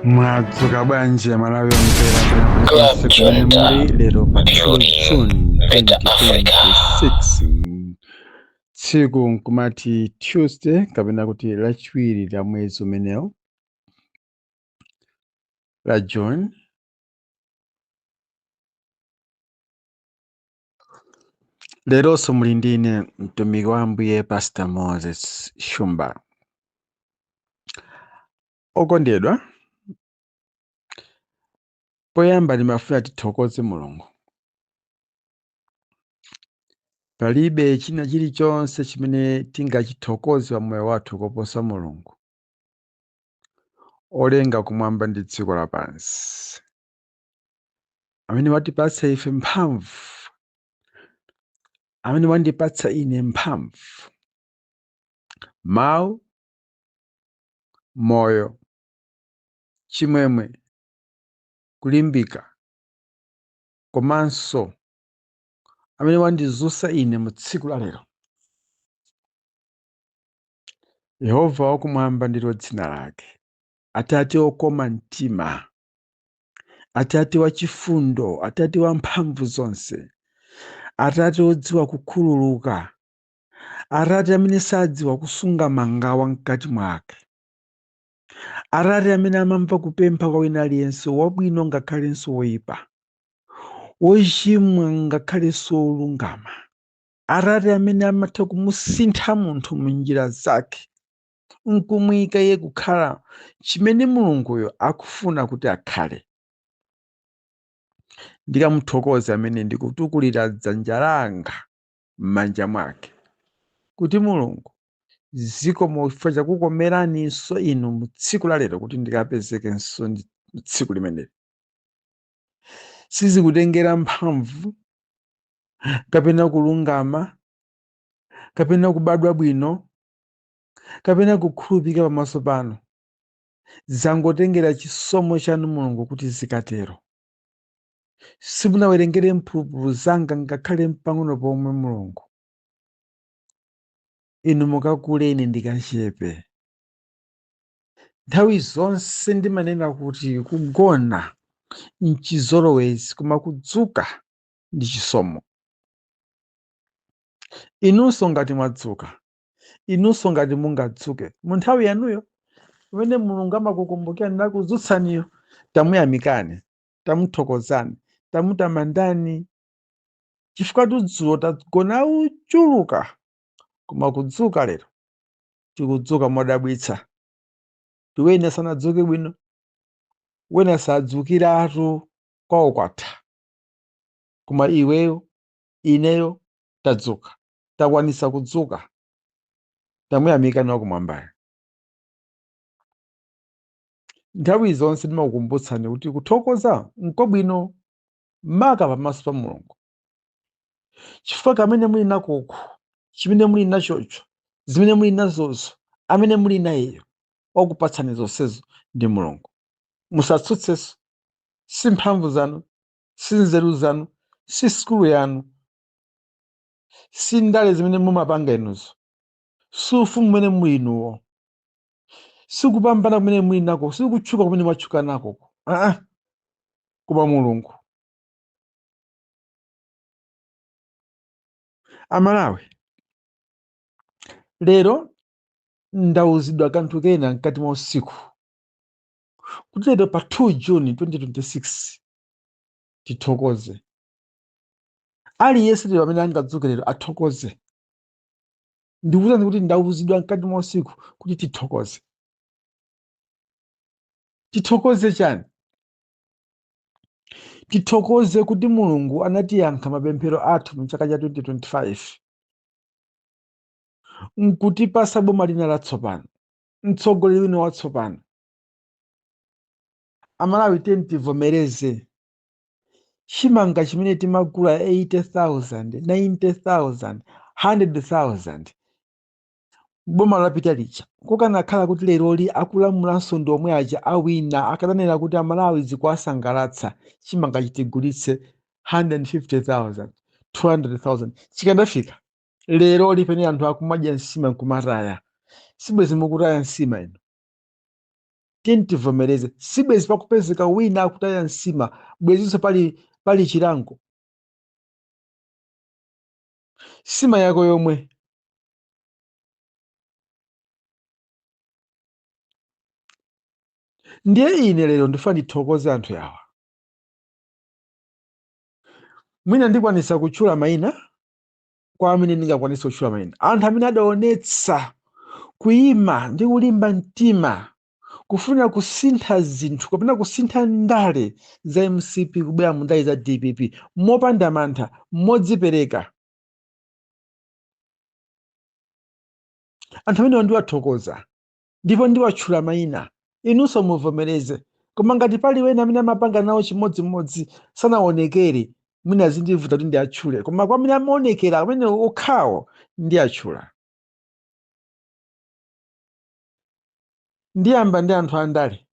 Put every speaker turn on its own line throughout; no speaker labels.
Mwadzuka bwanji Malawi omvera
Club
pena kumene
Junta,
muli lero pa 2
building
June
better Africa.
2026, tsiku nkumati Tuesday kapena kuti lachiwiri la mwezi umenewu la June. Leronso muli ndi ine mtumiki wa Ambuye Pastor Moses Shumba. Okondedwa, poyamba ndimafuna tithokoze Mulungu. Palibe china chilichonse chimene tingachithokoze pa moyo wathu koposa Mulungu, olenga kumwamba ndi dziko lapansi, amene watipatsa ife mphamvu, amene wandipatsa ine mphamvu, mawu, moyo, chimwemwe, kulimbika, komanso amene wandizutsa ine mu tsiku la lero. Yehova wakumwamba ndilo dzina lake, Atate okoma mtima, Atate wachifundo, Atate wamphamvu zonse, Atate odziwa kukhululuka, Atate amene sadziwa kusunga mangawa mkati mwake, Atate amene amamva kupempha kwa wina aliyense, wabwino ngakhalenso woyipa, wochimwa ngakhalenso wolungama, Atate amene amatha kumusintha munthu munjira zake nkumuyika iye kukhala chimene Mulunguyo akufuna kuti akhale. Ndikamuthokoza amene ndikutukulira dzanja langa m'manja mwake kuti Mulungu, zikomo chifukwa chakukomeraninso inu mu tsiku la lero kuti ndikapezekenso mu tsiku limeneli. Sizikutengera mphamvu kapena kulungama kapena kubadwa bwino kapena kukhulupirika pamaso panu, zangotengera chisomo chanu Mulungu kuti zikatero. Simunawerengere mphulupulu zanga ngakhale mpang'ono pomwe Mulungu. Inu mukakule, ine ndikachepe. Nthawi zonse ndimanena kuti kugona nchizolowezi, koma kudzuka ndi chisomo. Inunso ngati mwadzuka, inunso ngati mungadzuke mu nthawi yanuyo pamene Mulungu amakukumbukirani nakudzutsaniyo, tamuyamikani, tamuthokozani, tamutamandani, chifukwa dzulo tagona uchuluka, koma kudzuka lero tikudzuka modabwitsa. Wena sanadzuke bwino, wena sadzukiratu kwawo kwatha, koma iweyo ineyo tadzuka, takwanisa kudzuka. Tamuyamikani wakumwambayo. Nthawi zonse ndimakukumbutsani kuti kuthokoza nkobwino maka pamaso pa Mulungu, chifukwa kamene muli nakoko, chimene muli nachocho, zimene muli nazozo, amene muli nayeyo wakupatsani zonsezo ndi Mulungu. Musatsutsenso, si mphamvu zanu, si nzeru zanu, si sukulu yanu, si ndale zimene mumapanga inuzo, si ufumu umene muli inuwo, si kupambana kumene muli nako, si kutchuka kumene mwatchuka nako, aa, koma Mulungu. Amalawi, lero ndauzidwa kanthu kena mkati mwa usiku kuti lero pa 2 June 2026 tithokoze. Aliyense lero amene angadzuke lero athokoze. Ndikuwuzani kuti ndauzidwa mkati mwa usiku kuti tithokoze. Tithokoze chani? Tithokoze kuti Mulungu anatiyankha mapemphero athu mu chaka cha 2025 nkutipasa boma lina latsopano, mtsogoleri wina watsopano. Amalawi, tiyeni tivomereze, chimanga chimene timagula 80,000, 90,000, 100,000 boma lapita lija, kukanakhala kuti leroli akulamulanso ndi omwe aja awina, akananena kuti Amalawi zikuwasangalatsa, chimanga chitigulitse 150,000, 200,000, chikanafika leroli pene anthu akumadya nsima nkumataya? Sibwezi mukutaya nsima ino. Tiyeni tivomereze, sibwezi pakupezeka wina akutaya nsima, bwezinso pali chilango. Sima yako yomwe. Ndiye ine lero ndifuna ndithokoze anthu awa. Mwina ndikwanisa kutchula mayina kwa amene ndingakwanise kutchula mayina. Anthu amene adaonetsa kuyima ndi kulimba mtima kufuna kusintha zinthu kapena kusintha ndale za MCP kubwera mu ndale za DPP mopanda mantha, modzipereka. Anthu amenewa ndiwathokoza ndipo ndiwatchula mayina, inunso muvomereze. Koma ngati pali wena amene amapanga nawo chimodzimodzi sanaonekere, mwina zindivuta kuti ndiatchule, koma kwa amene amaonekera amene okhawo ndiatchula. Ndiyamba ndi anthu andale.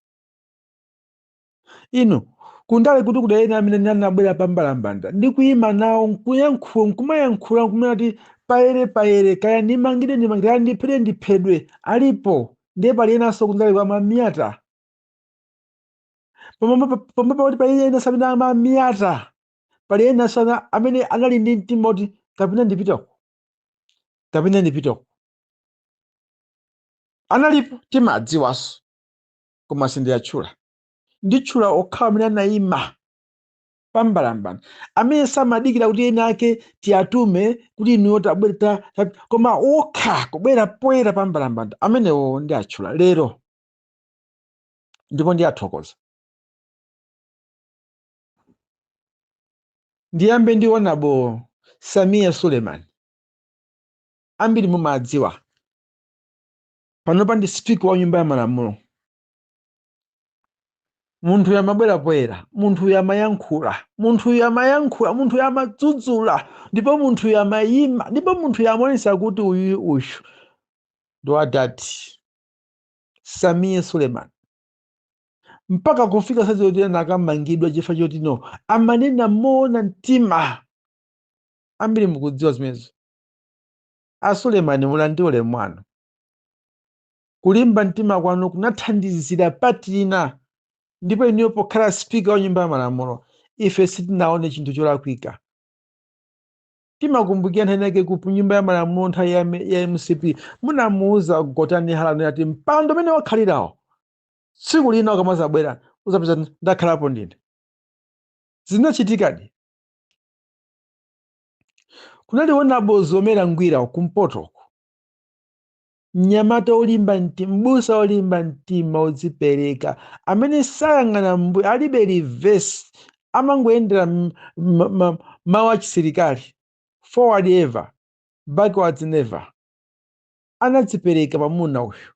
Inu kundale kuti kudali ena amene anabwera pambalambanda ndi kuyima nawo nkumayankhula nkumena kuti payere payere, kaya ndimangidwe ndimangidwe, kaya ndiphedwe ndiphedwe, alipo. Ndiye pali enanso kundale kwa mamiyata. Pamwe pakuti pali enanso amene amamiyata, pali enanso amene anali ndi mtima kuti kapena ndipitako, kapena ndipitako. Analipo, timadziwanso, koma sindiyatchula. Nditchula okhawo amene anayima pambalambanda, amene samadikira kuti ena ake tiyatume kuti inuyo tabwera koma okha kubwera poyera pambalambanda, amenewo ndiatchula lero ndipo ndiyathokoza. Ndiyambe ndi Honorable Samia Suleiman, ambiri mumadziwa, panopa ndi speaker wa nyumba ya malamulo. Munthu uyu amabwera poyera, munthu uyu amayankhula, munthu uyu amayankhula, munthu uyu amadzudzula, ndipo munthu uyu amayima, ndipo munthu uyu amaonesa kuti uyu uyu ndi wadadi. Samia Suleiman mpaka kufika saizi yoti ena akamangidwa chifukwa choti no amanena moona mtima. Ambiri mukudziwa zimenezo. A Suleiman, mulandire ulemu wanu. Kulimba mtima kwanu kunathandizira party ina, ndipo inuyo pokhala speaker wa nyumba ya malamulo ife sitinaone chinthu cholakwika. Timakumbukira nthawi yake ku nyumba ya malamulo nthawi ya MCP munamuuza Gotani Hara ati mpando umene wakhalirawo tsiku lina ukamazabwera uzapeza ndakhalapo ndine. Zinachitikadi. Kunali Honorable Zomera Ngwira kumpotoko, mnyamata olimba mtima, mbusa olimba mtima, odzipereka, amene sayang'ana mbuyo, alibe reverse, amangoyendera mawu achisilikali, forward ever, backwards never. Anadzipereka pamuna uyu.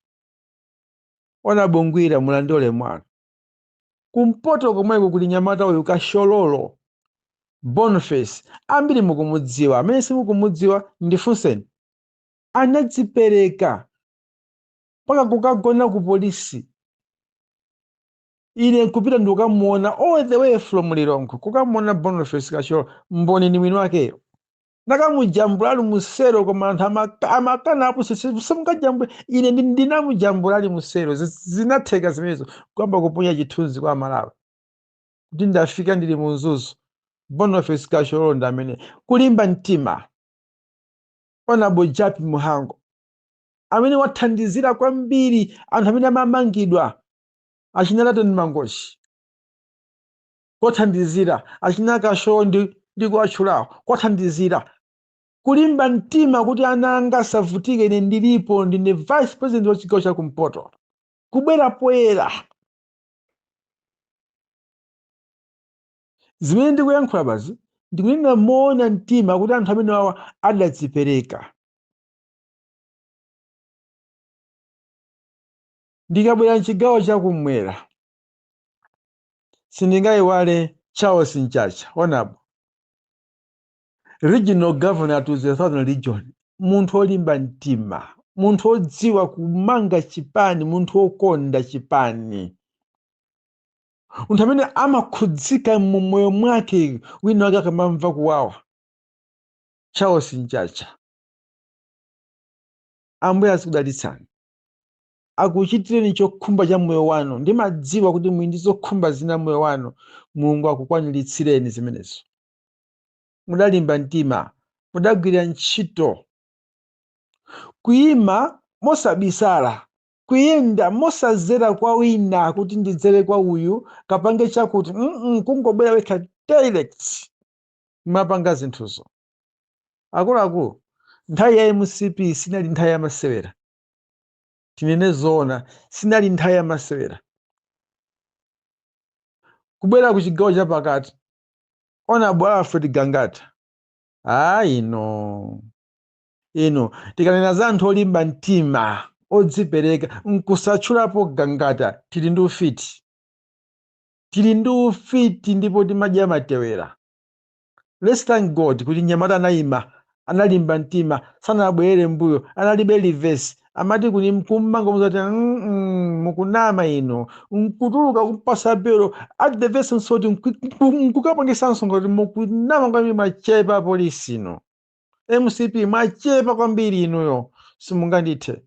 Honorable Ngwira, mulandire ulemu wanu. Kumpoto komweko kuli nyamata uyu Kashololo Boniface, ambiri mukumudziwa, amene simukumudziwa ndifunseni. Anadzipereka mpaka kukagona ku polisi. Ine nkupita ndikukamuona all the way from Lilongwe, kukamuona Boniface Kashololo, mboni ni mwini wakeyo. Nakamujambula ali musero, koma anthu amakana apo simukajambule. Ine ndinamujambula ali musero. Zinatheka zimenezo, kuyamba kuponya chithunzi kwa Malawi kuti ndafika ndili mu Mzuzu. Boniface Kashololo ndi amene kulimba mtima. Honorable Japi Muhango amene wathandizira kwambiri anthu amene amamangidwa, achina Laton Mangochi kothandizira, achina Kashololo ndi kuwatchulawo kothandizira kulimba mtima kuti ana anga asavutike, ine ndilipo, ndine vice president wa chigawo cha kumpoto, kubwera poyera. Zimene ndikuyankhula bazi ndikunena moona mtima kuti anthu amene wawa adadzipereka. Ndikabwera mchigawo chakumwera sindingayiwale Charles Mchacha, Honorable Regional Governor to the Southern Region, munthu olimba mtima, munthu odziwa kumanga chipani, munthu okonda chipani, munthu amene amakhudzika mu moyo mwake wina wake akamamva kuwawa. Charles Mchacha, Ambuye azikudalitsani. Akuchitireni chokhumba cha moyo wanu. Ndimadziwa kuti muli ndi zokhumba zina moyo wanu, Mulungu akukwaniritsireni zimenezo. Mudalimba mtima, mudagwira ntchito, kuyima mosabisala, kuyenda mosazera kwa wina kuti ndidzere kwa uyu kapange chakuti, kungobwera wekha direct mapanga zinthuzo. Akuluakulu, nthawi ya MCP sinali nthawi yamasewera. Tinene zoona, sinali nthawi yamasewera. Kubwera ku chigawo chapakati, Honorable Alfred Gangata, ino ino tikanena za anthu olimba mtima, odzipereka, nkusatchulapo Gangata, tili ndi ufiti, tili ndi ufiti, ndipo timadya matewera. Let's thank God kuti nyamata anayima, analimba mtima, sanabwerere mbuyo, analibe reverse. Amati kuni kummanga muzati, mukunama ino," nkutuluka kumpasa belo at the verse, nsoti nkukapangisanso ngati mukunama kwambiri, mwachepa polisi ino, MCP mwachepa kwambiri inuyo, simungandithe.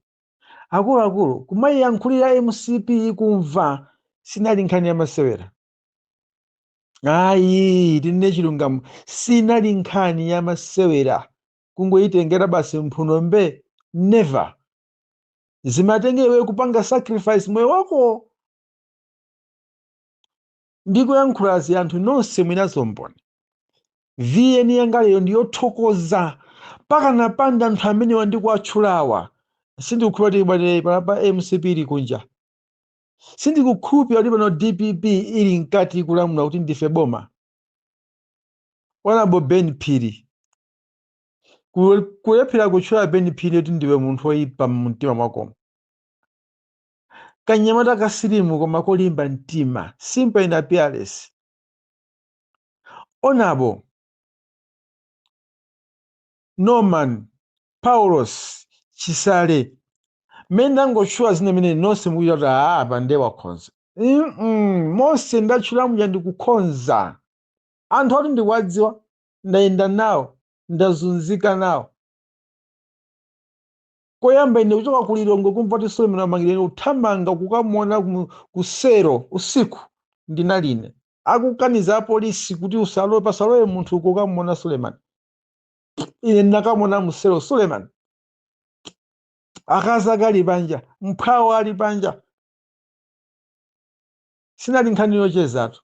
Akuluakulu, kumayiyankhulira MCP ikumva sinali nkhani yamasewera. Ayi, tinene chilungamo, sinali nkhani yamasewera. Kungoyitengera basi mphuno mbe, never. Zimatenge iwe kupanga sacrifice moyo wako. Ndikuyankhulazi anthu nonse mwinazo mboni. VN yangaleyo ndiyothokoza. Pakanapanda anthu amenewa ndikuatchulawa, sindikukhulupirira kuti pa MCP ili kunja, sindikukhulupirira kuti pano DPP ili mkati kulamula kuti ndife boma. Honorable Ben Phiri, kulephera kutchula Ben Phiri kuti ndiwe munthu woyipa mumtima mwako. Kanyamata kasilimu koma kolimba mtima, simple in appearance. Honorable Norman Paulos Chisale, mmene ndangotchula zina mene nonse mukuti kuti apa ndiye wakhonza. Monse ndatchula muja ndikukhonza anthu oti ndikuwadziwa, ndayenda nawo, ndazunzika nawo. Koyamba ine kuchoka ku Lilongwe kumva kuti Suleiman amangireni, kuthamanga kukamuona kusero usiku, ndinaline akukaniza apolisi kuti usalowe, pasalowe munthu kukamuona Suleiman. Ine ndinakamuona musero Suleiman, akazi ali panja, mphwawo ali panja. Sinali nkhani yochezatu.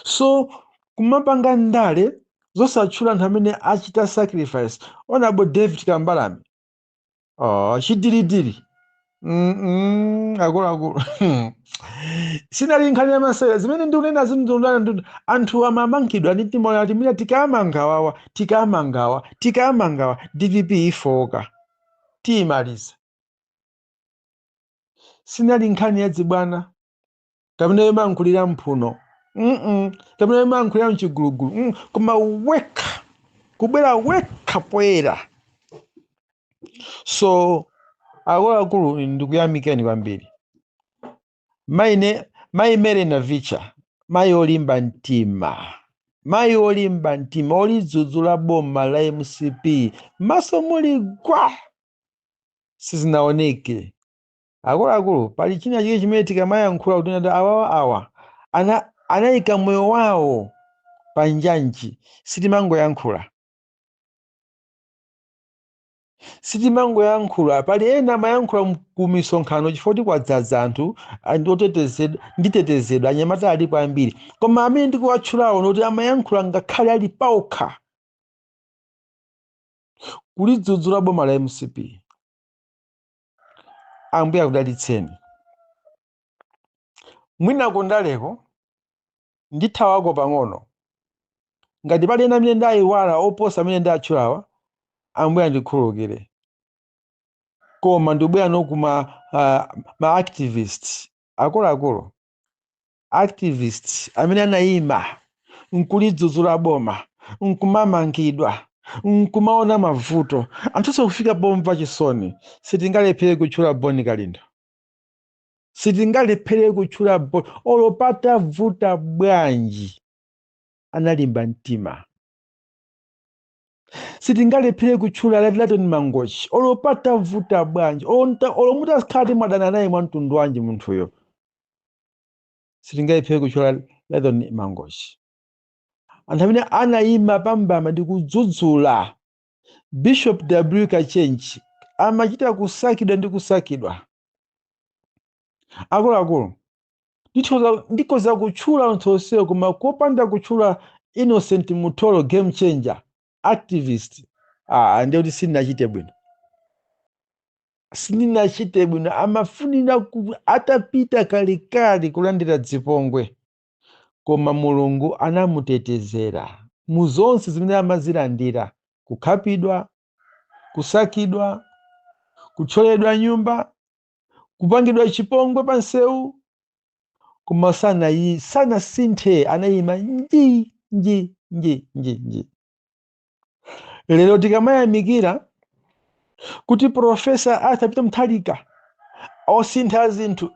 So kumapanga ndale zosatchula anthu amene achita sacrifice. Honorable David Kambalame, oh, chidiridiri. Akuluakulu, sinali nkhani yamasewera. Zimene ndikunena zinthu, anthu amamangidwa ndi mtima ati mina tikamangawawa, tikamangawa, tikamangawa, DPP ifoka, tiyimaliza. Sinali nkhani yadzibwana kapena yomankhulira mphuno, kapena yomankhulira mchigulugulu, Koma wekha kubwera wekha poyera. So akuluakulu, ndikuyamikeni kwambiri. Maine mayi Mary Navicha, mayi olimba mtima, mayi olimba mtima olidzudzula boma la MCP maso muli gwa, sizinaoneke. Akuluakulu, pali china chike chimene tikamayankhula kuti nati awawa awa anayika moyo wawo pa njanji, sitimangoyankhula, sitimangoyankhula. Pali ena amayankhula ku misonkhano chifukwa kuti kwadzaza anthu ndi otetezedwa, nditetezedwa, anyamata alipo ambiri. Koma amene ndikuwatchulawo noti amayankhula ngakhale ali paokha kulidzudzula boma la MCP. Ambuye akudalitseni. Mwina kundaleko ndithawako pang'ono. Ngati pali ena amene ndayiwala oposa amene ndatchulawa, Ambuye andikhululukire. Koma ndikubwera no kuma ma activists, akuluakulu, activists amene anayima nkulidzudzula boma, nkumamangidwa, nkumaona mavuto, anthu kufika pomva chisoni. Sitingalephere kutchula Boni Kalindo, sitingalephere kutchula Boni. Olopata vuta bwanji, analimba mtima. Sitingalephere kutchula Laton Mangochi, olo patavuta bwanji, olo mutakhala timadana naye mwa mtundu wanji munthuyo, sitingalephere kutchula Laton Mangochi. Anthu amene anayima pambama ndi kudzudzula Bishop W Kachenji amachita kusakidwa ndi kusakidwa. Akuluakulu, ndikhoza kutchula anthu onsewo, koma kopanda kutchula Innocent Mutolo, game changer activist, ndiye kuti sindinachite bwino, sindinachite bwino. Amafunira atapita kalekale kulandira dzipongwe, koma Mulungu anamutetezera mu zonse zimene amazilandira: kukhapidwa, kusakidwa, kuthyoledwa nyumba, kupangidwa chipongwe pa nsewu, koma sanasinthe, anayima nji nji nji nji nji. Lero tikamayamikira kuti Professor Arthur Peter Mutharika osintha zinthu,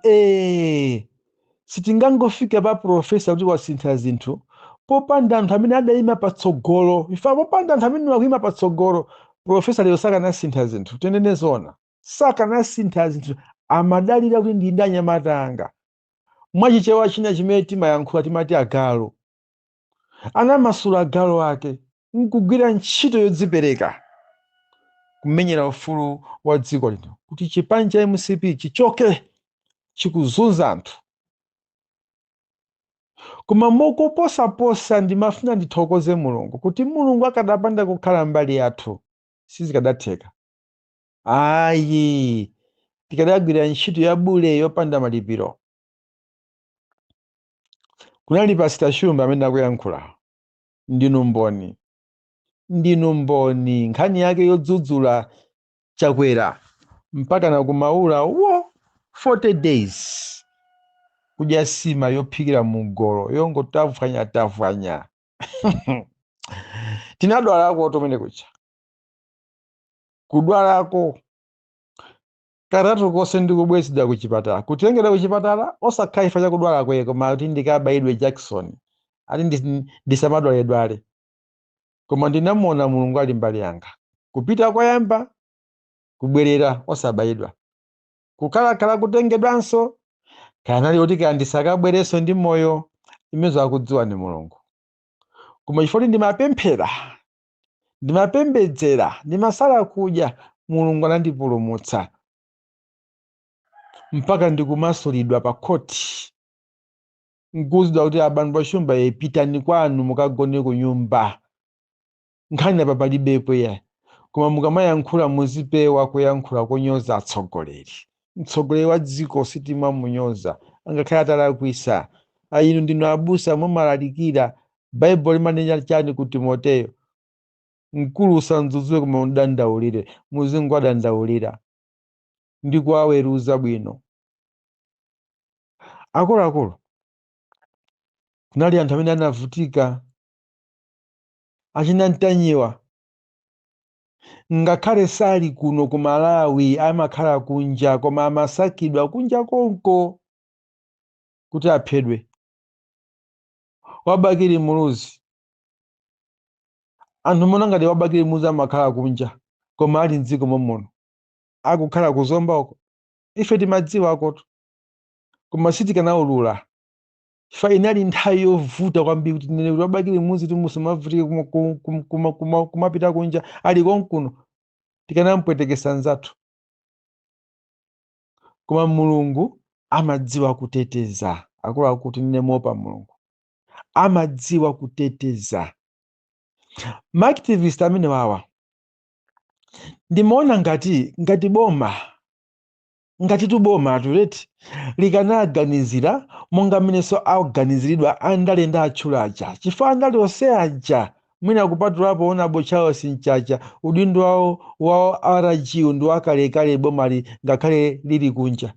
sitingangofika pa professor kuti wasintha zinthu popanda anthu amene adayima patsogolo. Ifa popanda anthu amene akuyima patsogolo, professor lero sakanasintha zinthu. Tenene zona, sakanasintha zinthu. Amadalira kuti ndi anyamata anga. Mwachichewa china chimene timayankhula timati agalu. Anamasula agalu ake nkugwira ntchito yodzipereka kumenyera ufulu wa dziko lino kuti chipani cha MCP chichoke chikuzunza anthu. Koma mokoposaposa ndimafuna ndithokoze Mulungu kuti Mulungu akadapanda kukhala mbali yathu sizikadatheka ayi, tikadagwira ntchito ya bule yopanda malipiro. Kunali Pastor Shumba amene akuyankhula, ndinu mboni, ndinu mboni. Nkhani yake yodzudzula Chakwera mpaka na kumaula wo 40 days kudya sima yophikira mugolo yongotavwanya tavwanya. Tinadwalako tomene kucha, kudwalako katatu konse ndikubwezedwa kuchipatala, kutengedwa kuchipatala, osakhala chifukwa chakudwala kweye, koma kuti ndikabayidwe Jackson ati ndisamadwaledwale. Koma ndinamuona Mulungu ali mbali yanga. Kupita kwayamba, kubwerera osabayidwa, kukhalakhala kutengedwanso, kanali kuti kaya ndisakabwerenso ndi moyo, imezo akudziwa ndi Mulungu. Koma chifukwa ndimapemphera, ndimapembedzera, ndimasala kudya, Mulungu anandipulumutsa mpaka ndikumasulidwa pa khoti, nkuwuzidwa kuti, "Abambo Shumba, pitani kwanu mukagone ku nyumba, nkhani apa palibepo ya. Koma mukamayankhula muzipewa kuyankhula kunyoza atsogoleri. Mtsogoleri wa dziko sitimamunyoza angakhale atalakwisa. Inu ndinu abusa, mumalalikira. Baibulo limanena chani ku Timoteyo? Mkulu usamdzudzule koma udandaulire. Muzingowadandaulira ndi kuwaweruza bwino." Akuluakulu, kunali anthu amene anavutika, achina Mtanyiwa, ngakhale sali kuno ku Malawi, amakhala kunja, koma amasakidwa kunja konko kuti aphedwe. Wabakili Muluzi, anthu mona ngati Wabakili Muluzi amakhala kunja, koma ali mdziko momuno, akukhala kuzomba uko. Ife timadziwa akoto, koma sitikanaulula chifukwa inali nthawi yovuta kwambiri kuti tinene kuti Wabakili Muluzi timusamavutike kumapita kunja, ali konkuno, tikanampwetekesa nzathu. Koma Mulungu amadziwa kuteteza. Akuluakulu, tinene mopa Mulungu amadziwa kuteteza. Maactivist amene wawa ndimaona ngati boma, ngati tuboma atuleti likanaganizira monga mmenenso aganiziridwa andale ndi atchula aja, chifukwa andale onse aja, mwina kupatulapo Honorable Charles Mchacha, udindo wawo wa RG ndi wakalekale bomali ngakhale lili kunja.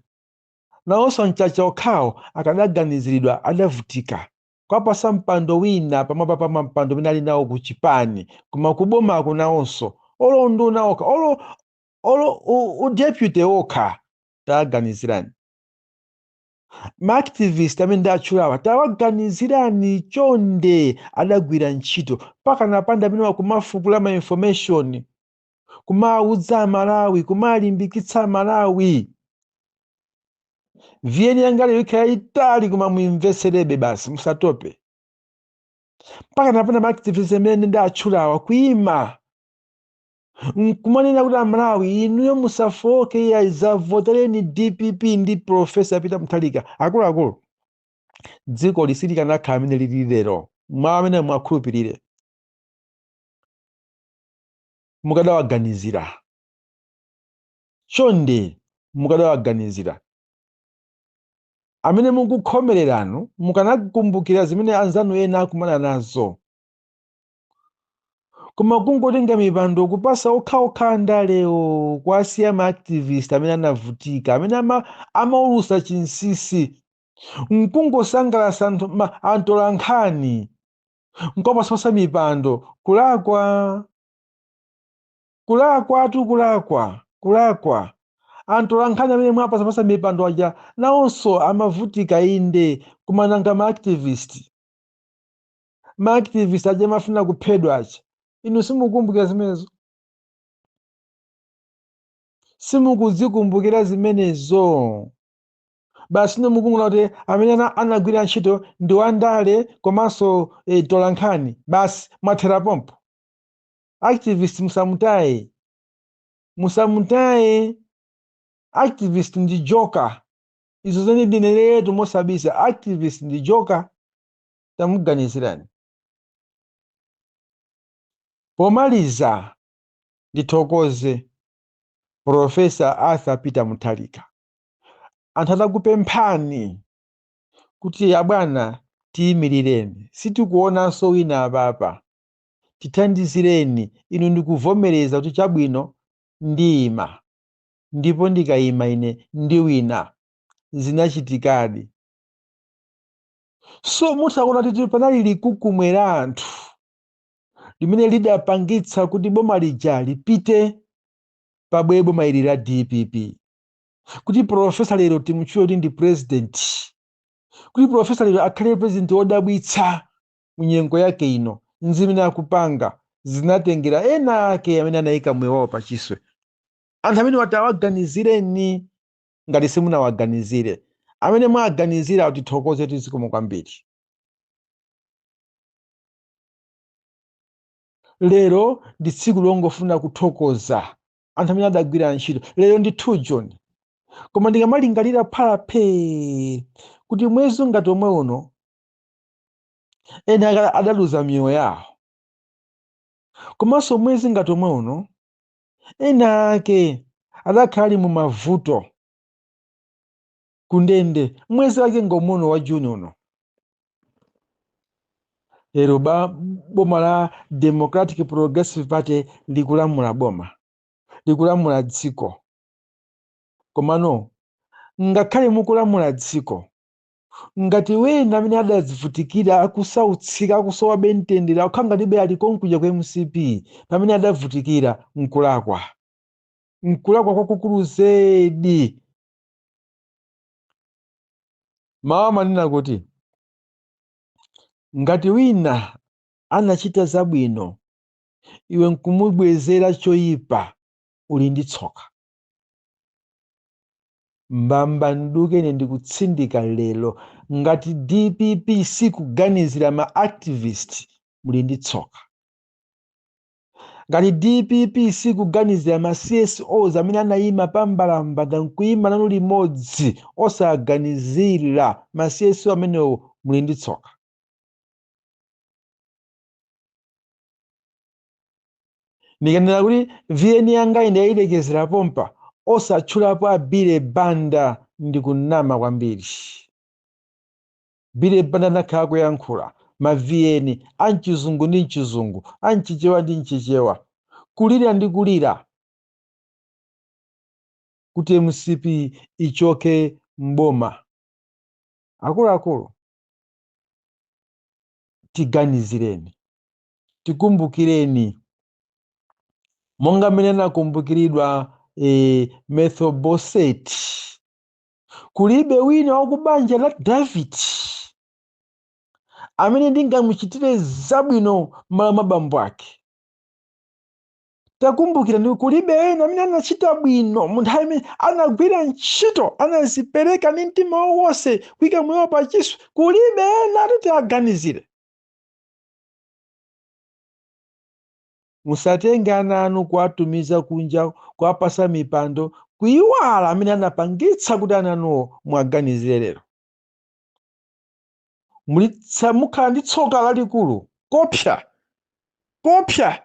Nawonso Mchacha okhawo akadaganiziridwa, adavutika kwapasa mpando wina pamwamba pa mampando umene ali nawo ku chipani, koma kubomako nawonso olo nduna okha, olo udeputy okha, taganizirani. Maactivist amene ndatchulawa, tawaganizirani chonde, adagwira ntchito pakanapanda amene wakumafukula ma information, kumawudza Amalawi, kumalimbikitsa Amalawi. VN yanga lero ikhala itali, koma muimveserebe basi, musatope. Pakanapanda maactivist amene ndatchulawa kuyima nkumanena kuti Amalawi inuyo musafoke, iya, zavotereni DPP ndi Professor Peter Mutharika, akuluakulu, dziko lisilikanakhala amene lili lero. Mwa amene mwakhulupirire, mukadawaganizira chonde, mukadawaganizira amene mukukhomereranu, mukanakumbukira zimene anzanu ena akumana nazo. Koma kungotenga mipando kupasa okhaokha andalewo, kwasiya maactivist amene anavutika, amene amaulusa chinsisi, nkungosangalasa anthu, antolankhani, nkopasapasa mipando, kulakwa, kulakwa tu, kulakwa, kulakwa. Antolankhani amene mwapasapasa mipando aja nawonso amavutika, inde, koma nanga maactivist? Maactivist aja amafuna kuphedwa aja, inu simukumbukira zimenezo? Simukuzikumbukira zimenezo? Basi nomukungula kuti amene anagwira ntchito ndi wandale komanso tolankhani, basi mwathera pompo. Activist musamutaye, musamutaye. Activist ndi joka, izo zene ndineneretu mosabisa. Activist ndi joka, tamuganizirani. Pomaliza, ndithokoze Professor Arthur Peter Mutharika. Anthu atakupemphani kuti abwana tiyimirireni, sitikuonanso wina apapa, tithandizireni, inu ndikuvomereza kuti chabwino, ndiyima, ndipo ndikayima ine ndiwina. Zinachitikadi. So mutaona kuti panali likukumwe la anthu limene lidapangitsa kuti boma lija lipite, pabwere boma ili la DPP, kuti professor lero timutchule kuti ndi president, kuti professor lero akhale president wodabwitsa munyengo yake ino, nzimene akupanga zinatengera ena ake amene anayika moyo wawo pachiswe. Anthu amene watawaganizireni, ngati simunawaganizire, amene mwaganizira, tithokoze, tizikomo kwambiri. Lero ndi tsiku longofuna kuthokoza anthu amene adagwira ntchito. Lero ndi 2 June, koma ndikamalingalira phalape kuti mwezi ngati omwe uno ena adaluza miyoyo yawo, komanso mwezi ngati omwe uno ena ake adakhala ali mu mavuto kundende, mwezi wake ngomuno wa Juni uno. Lero boma la Democratic Progressive Party likulamula boma, likulamula dziko. Komano ngakhale mukulamula dziko, ngati wena amene adazivutikira akusautsika, akusowa mtendere, akukhala ngatibe ali konkuja ku MCP pamene adavutikira, nkulakwa, nkulakwa kwakukulu zedi. Mawu amanena kuti ngati wina anachita zabwino, iwe nkumubwezera choyipa, uli ndi tsoka. Mbamba nduke, ine ndikutsindika lero, ngati DPP sikuganizira ma activist, muli ndi tsoka. Ngati DPP sikuganizira ma CSOs amene anayima pambalambanda nkuyima nanu limodzi, osaganizira ma CSO amenewo, muli ndi tsoka. Ndikanena kuti VN yanga ine yayilekezera pompa osatchulapo a Billy Banda, ndikunama kwambiri. Billy Banda anakhala kuyankhula ma VN amchizungu ndi mchizungu, amchichewa ndi mchichewa, kulira ndi kulira kuti MCP ichoke mboma. Akuluakulu, tiganizireni, tikumbukireni monga mmene anakumbukiridwa Mefiboseti. Kulibe wina wa ku banja la Davide amene ndingamuchitire zabwino m'malo mwa bambo ake. Takumbukira ndi kulibe ena amene anachita bwino mu nthawi imene anagwira ntchito, anazipereka ndi mtima wawo wonse kuyika moyo pa chiswe. Kulibe ena ati aganizire. Musatenge ana anu kuwatumiza kunja, kuwapasa mipando, kuyiwala amene anapangitsa kuti ana anuwo mwaganizire lero. Mukhala ndi tsoka lalikulu kopsa kopsa.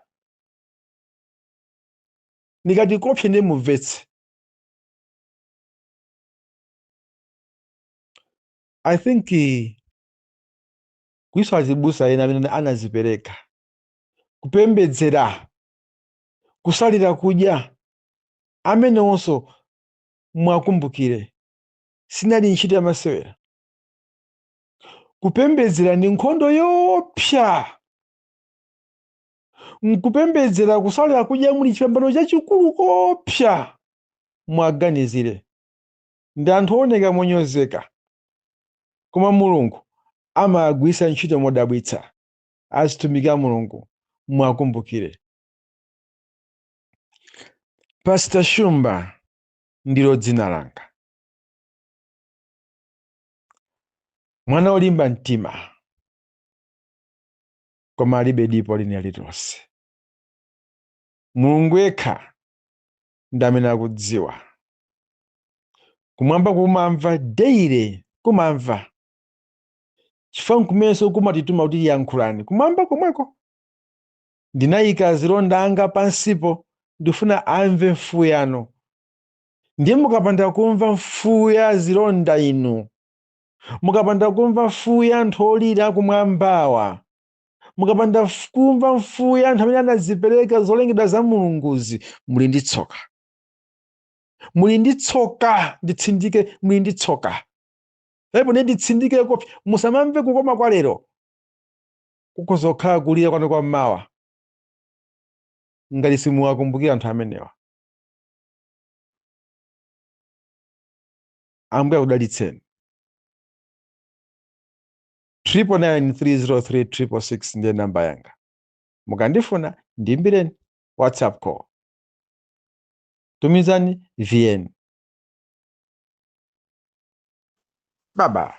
Ndikati kopsa ndiye mumvetse. I think kuiso azibusa ena amene anazipereka kupembedzera, kusalira kudya, amenewonso mwakumbukire, sinali ntchito yamasewera. Kupembedzera ndi nkhondo yoopsa. Nkupembedzera, kusalira kudya muli chipambano chachikulu kopsa. Mwaganizire, ndi anthu ooneka monyozeka, koma Mulungu amagwisa ntchito modabwitsa. Azitumiki a Mulungu, mwakumbukire. Pastor Shumba ndilo dzina langa, mwana olimba mtima koma alibe dipo lina lililonse. Mulungu yekha ndi amene akudziwa. Kumwamba kumamva daily, kumamva chifukwa nkumenso kumatituma kuti yankhulani. Kumwamba komweko ndinayika azilonda anga pansipo, ndifuna amve mfuwu yanu. Ndiye mukapanda kumva mfuwu ya azilonda inu, mukapanda kumva mfuwu ya anthu olira kumwambawa, mukapanda kumva mfuwu ya anthu amene anazipereka zolengedwa za Mulunguzi, muli ndi tsoka, muli ndi tsoka. Nditsindike, muli ndi tsoka. Paipo ndiye nditsindike kopi, musamamve kukoma kwa lero, kukhoza kulira kwanu kwa mmawa ngati simuwakumbukira anthu amenewa. Ambuye akudalitseni. 999 303 666 ndiye namba yanga. Mukandifuna ndiyimbireni WhatsApp call, tumizani VN. Bye bye.